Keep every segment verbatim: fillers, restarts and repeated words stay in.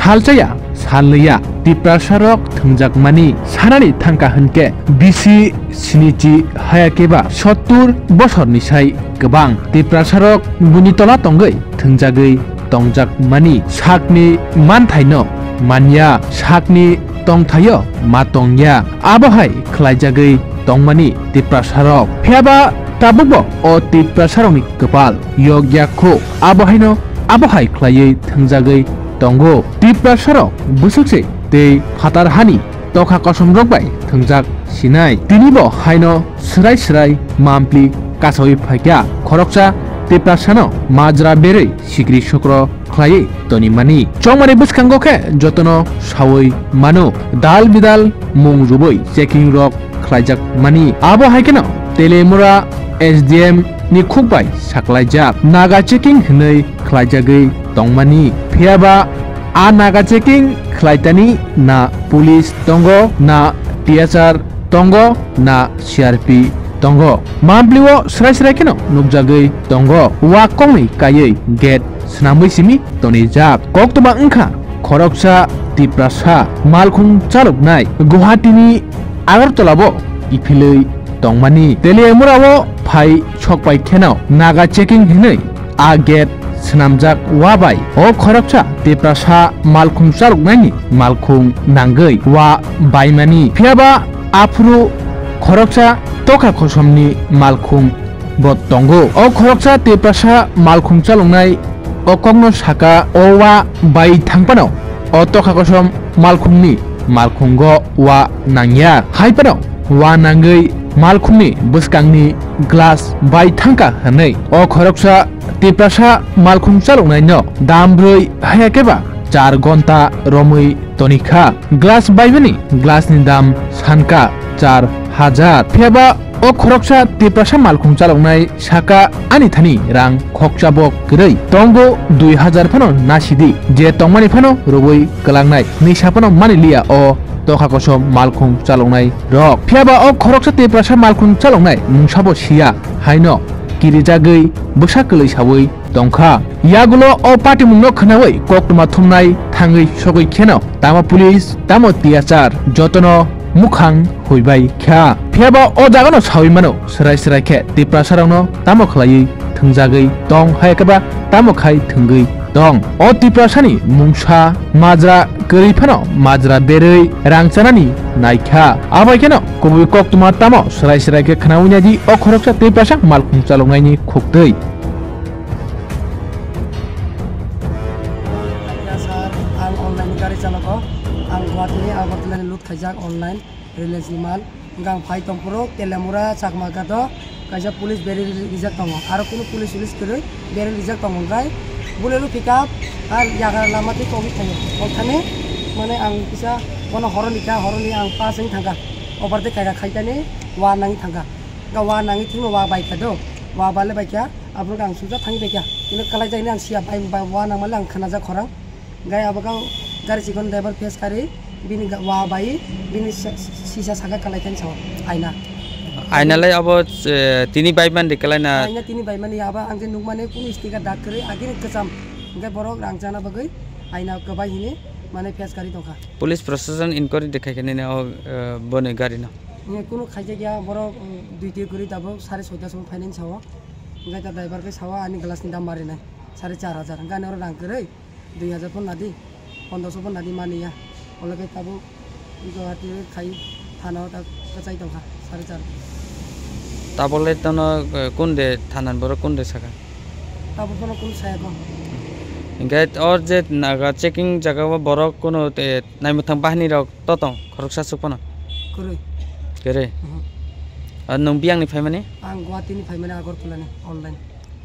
Salchaya, salnwiya Tiprasarok thwngjakmani sanani thangkha hwnkhe bisi sinichi hayakhe ba sottur bosorni sai kwbang Tiprasarok buini tola tongwi thwngjagwi tongjakmani sakni manthaino manya, sakni tongthaio ma tongya, abo hai khlaijagwi tongmani Tiprasarok. Phiyaba tabukbo o Tiprasarokni kwpal yokya kho, abo haino abo hai khlaiwi thwngjagwi tongo. Tiprasarok bwswk se tei phatar hani tokha kosomrok bai thwngjak sinai. Tinibo haino swrai swrai mampli kasawi phaikha. Khoroksa Tiprasano majra berwi sikri sukro khlaiwi tonimani. Chongmani bwskango khe jotono sawi mano, dal bidal mung rwui checking rok khlaijak mani. Abo hai kheno Telemura S D M ni khuk bai saklaijak naga checking hwnwi khlaijagwi tongmani. Phiyaba a naga checking khlaitani na police tongo, na T S R tongo, na C R P tongo. Mamplio srai srai kheno nukjagwi tongo. Wak kongni kaiwi gate swnamwi simi tonijak. Koktwma wngkha khoroksa Tiprasa malkhung chaloknai Guwahati ni Agartala bo kiphilwi tongmani. Telemura o phai sokpai kheno naga checking hinwi a gate swnamjak wa bai o khoroksa Tiprasa malkhung chaloknaini malkhung nangwi wa baimani. Phiyaba aphuru khoroksa tokha kosomni malkhung bo tongo. O khoroksa Tiprasa malkhung chaloknai o kokno saka o wa bai thangphano o tokha kosom malkhungni malkhungo wa nangya. Haiphano wa nangwi malkhungni bwskangni glass bai thangkha hwnwi o khoroksa Tiprasa malkhung chaloknaino dam brwi haya khe ba char gonta romwi tonikha. Glass baimani glassni dam sanka char hajar. Phiyaba o khoroksa Tiprasa malkhung chaloknai saka ani thani rang khokchabo kwrwi tongo dui hajar phano nasidi, je tongmani phano rwui kwlangnai hwnwi saphano mani liya o tokha kosom malkhung chaloknai rok. Phiyaba o khoroksa Tiprasa malkhung chaloknai mungsabo siya haino kirijagwi bwsa kwlwi sawi tongkha. Yagulo o patimungno khwnawi koktwma thumnai thangwi sogwi kheno tamo police tamo T S R jotono mukhang huibai kha. Phiyaba o jagano sawi mano, swrai swrai khe Tiprasarokno tamo khlaiwi thwngjagwi tong hai khe ba tamo khai thwngwi tong. O Tiprasani mungsa majra kwrwi phano majra berwi rang chanani naikha. Abai kheno kubui koktwma tamo swrai swrai khe khwnawi naidi o khoroksa Tiprasa malkhung chaloknaini khuktwi. Sir, ang online ni gari chalogo. Ang Guwahati ni Agartala ni loot khaijak online, Reliance ni mal. Hwnkhe ang phai tongphuru Telemura Chakma Ghat o kaisa police berwi rijak tongo. Aro kunu police ulis kwrwi berwi rijak tongo hwnkhe bulelo pick up ar yagra lama twi kogwi thango. Othani mane ang kisa bono horoni kha, horoni ang pass wng thangkha. Overtake khaikha khaitani wa nangwi thangkha. Hwnkhe wa nangwi thwngno wa baikha do. Wa bale baikha. Aphuru ang sujak thangwi baikha. Bini kwlaijakni ang siya bai, bai, wa nangmani ang khwnajak khorang. Gai abo kau gari chikon driver face kari bini ga-, wa bai bini se-, sisa saka kwlai khe sao aina. Aina lai abo, eh, tini bai mandi kwlai na. Aina tini bai mani abo ang je nukmani kunu sticker dak kwrwi agini kwcham. Hwnkhe borok rang chana bagwi aina kwbai hini mane face kari tongkha. Police protection inquiry de khai khe nini o, eh, boni gari no. Nge kunu khaijak ya borok, mm, duty kwrwi tabuk sare soita song phainani sao. Hwnkhe ta driver khe sao ani glass ni dam marinai sare char hajar. Hwnkhe ani oro rang kwrwi. Dui hajar phano nadi, pondroso phano nadi mani ya. Olo khe tabuk Guwahati khai thana o ta kwchai tongkha, sare char. Tabole tono, eh, kunde thanan borok kunde saka? Tabuk phano kun saya ko. Hingke or je naga checking jaga o borok kuno, eh, naimwthang bahini rok to tong khoroksa suk phano? Kwrwi. Kwrwi? Mhm. Ar nwng biyang ni phaimani? Ang Guwahati ni phaimani, Agartala ni online.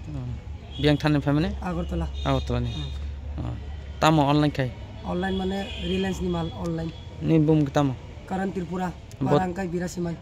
Hmm. Biyang thani phaimani? Agartala. Agartala ni. Hmm. Oh. Tamo online khai? Online mane Reliance ni mal online. Ni bum tamo? Karan Tripura, Bot- Barangkai Birasiman.